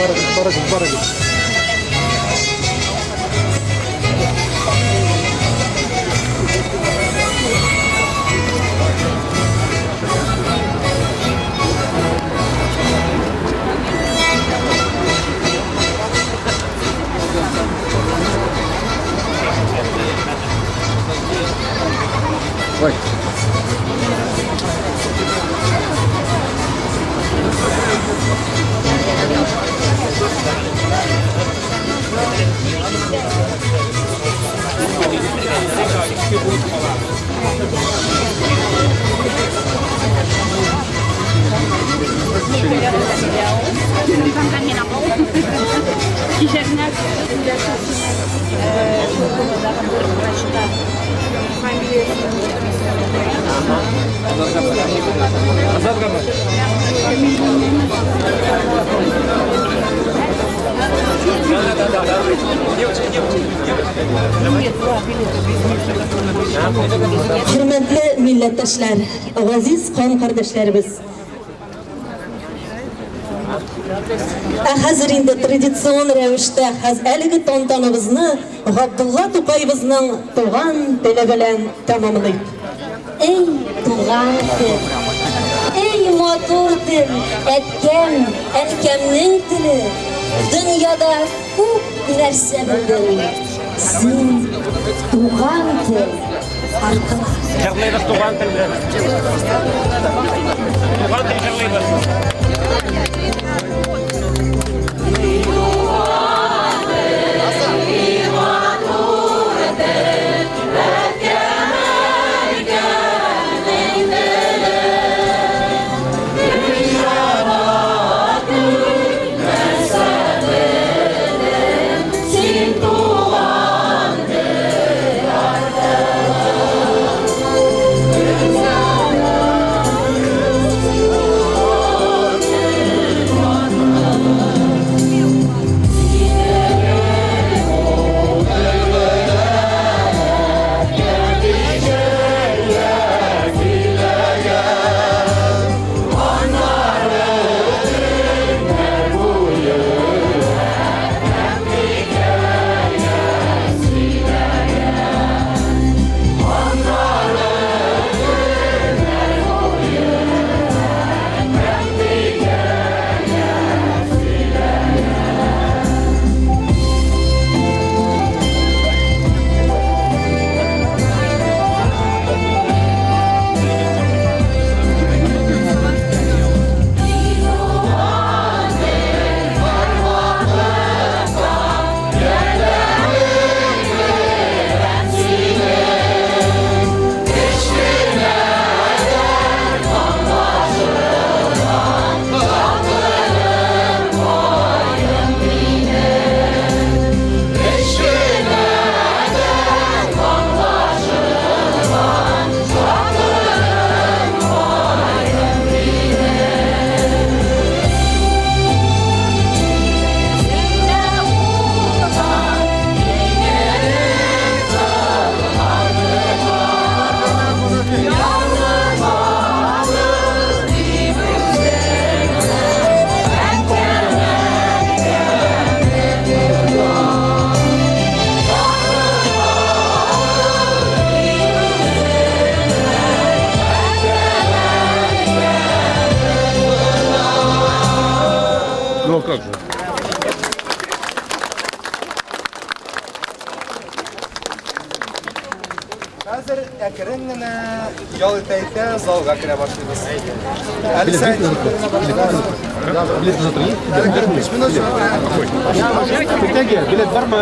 Барыгыз, барыгыз, барыгыз. Ой. Хөрмәтле милләттәшләр, газиз кан кардәшләребез. Ә хәзер инде традицион рәвештә хәз әлеге тантаныбызны Габдулла Тукаебызның туган теле белән тәмамлыйк. Эй, туган тел! Эй, матур тел, әткәм, әнкәмнең теле! Дөньяда күп нәрсә белдем. Син туган тел аркылы. Җырлыйбыз туган тел белән. Туган тел җырлыйбыз. Ну а как же? Хәзер әкрен генә ял итә-итә залга керә башлыйбыз. Әле сәгать Билет завтра есть? Әле 45 минут. Иртәгә билет бармы?